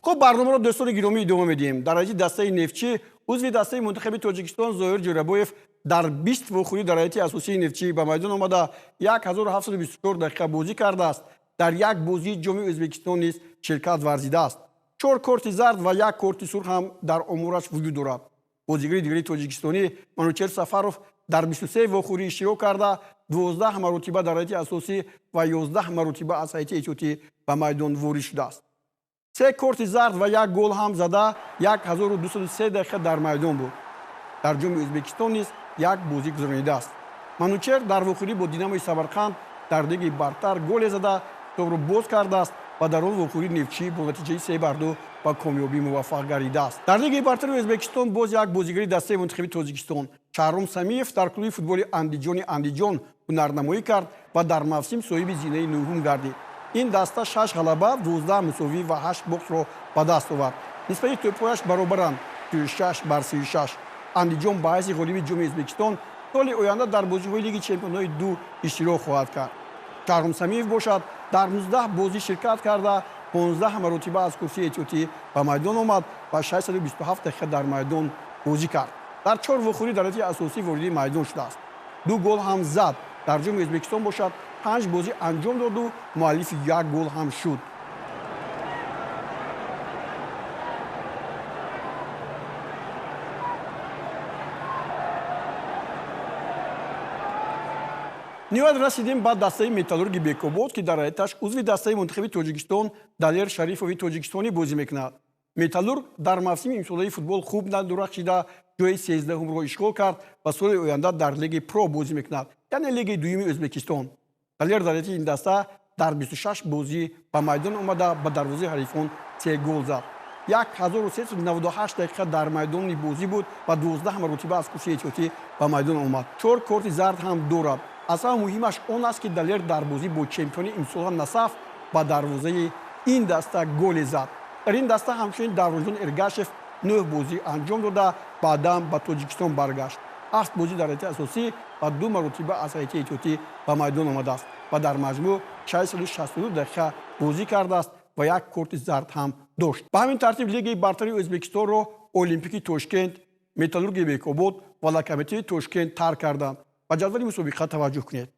Хуб, барномаро, дӯстони гиромӣ, идома медиҳем. Дар ҳайати дастаи Нефтчӣ узви дастаи мунтахаби Тоҷикистон Зоҳир Ҷӯрабоев дар 20 вохӯрӣ дар ҳайати асосии Нефтчӣ ба майдон омада, 1724 дақиқа бозӣ кардааст. Дар як бозии Ҷоми Ӯзбекистон низ ширкат варзидааст. Чор корти зард ва як корти сурх ҳам дар омораш вуҷуд дорад. Бозигари дигари тоҷикистонӣ Манучер Сафаров дар 23 вохӯрӣ иштирок карда, 12 маротиба дар ҳайати асосӣ ва 11 маротиба аз ҳайати эҳтиётӣ ба майдон ворид шудааст. Се корти зард ва як гол ҳам зада, 1203 дақиқа дар майдон буд. Дар Ҷоми Ӯзбекистон низ як бозӣ гузаронидааст. Манучер дар вохӯрӣ бо Динамои Самарқанд дар Лигаи бартар голе зада, ҳисобро боз кардааст ва дар он вохӯрӣ Нефтчӣ бо натиҷаи 3-2 ба комёбӣ муваффақ гардидааст. Дар Лигаи бартари Ӯзбекистон боз як бозигари дастаи мунтахаби Тоҷикистон Шаҳром Самиев дар клуби футболи Андиҷони Андиҷон ҳунарнамоӣ кард ва дар мавсим соҳиби зинаи нуҳум гардид. Ин даста шаш ғалаба, 12 мусовӣ ва ҳашт бохтро ба даст овард. Нисбати тӯбҳояш баробаранд, 36 бар 36. Андиҷон ба ҳайси ғолиби Ҷоми Ӯзбекистон соли оянда дар бозиҳои Лиги чемпионҳои ду иштирок хоҳад кард. Шаҳром Самиев бошад, дар 19 бозӣ ширкат карда, 15 маротиба аз курсии эҳтиётӣ ба майдон омад ва 627 дақиқа дар майдон бозӣ кард. Дар чор вохӯрӣ дар ҳайати асосӣ вориди майдон шудааст, ду гол ҳам зад. Дар Ҷоми Ӯзбекистон бошад, панҷ бозӣ анҷом доду муаллифи як гол ҳам шуд. Ниҳоят расидем ба дастаи Металлурги Бекобод, ки дар ҳайаташ узви дастаи мунтахаби Тоҷикистон Далер Шарифови тоҷикистонӣ бозӣ мекунад. Металлург дар мавсими имсолаи футбол хуб надурахшида, ҷои 13-умро ишғол кард ва соли оянда дар Лиги Про бозӣ мекунад, яъне лигаи дуюми Ӯзбекистон. Далер дар ҳайати ин даста дар 26 бозӣ ба майдон омада, ба дарвозаи ҳарифон се гол зад. 1398 дақиқа дар майдони бозӣ буд ва 12 маротиба аз курсии эҳтиётӣ ба майдон омад. Чор корти зард ҳам дорад. Аз ҳама муҳимаш он аст, ки Далер дар бозӣ бо чемпиони имсола Насаф ба дарвозаи ин даста голе зад. Дар ин даста ҳамчунин Давронҷон Эргашев нӯҳ бозӣ анҷом дода, баъдан ба Тоҷикистон баргашт. Ҳафт бозӣ дар ҳайати асосӣ ва ду маротиба аз ҳайати эҳтиётӣ ба майдон омадааст ва дар маҷмӯъ 662 дақиқа бозӣ кардааст ва як корти зард ҳам дошт. Ба ҳамин тартиб Лигаи бартари Ӯзбекистонро Олимпики Тошкент, Металлурги Бекобод ва Локомотиви Тошкент тарк карданд. Ба ҷадвали мусобиқа таваҷҷӯҳ кунед.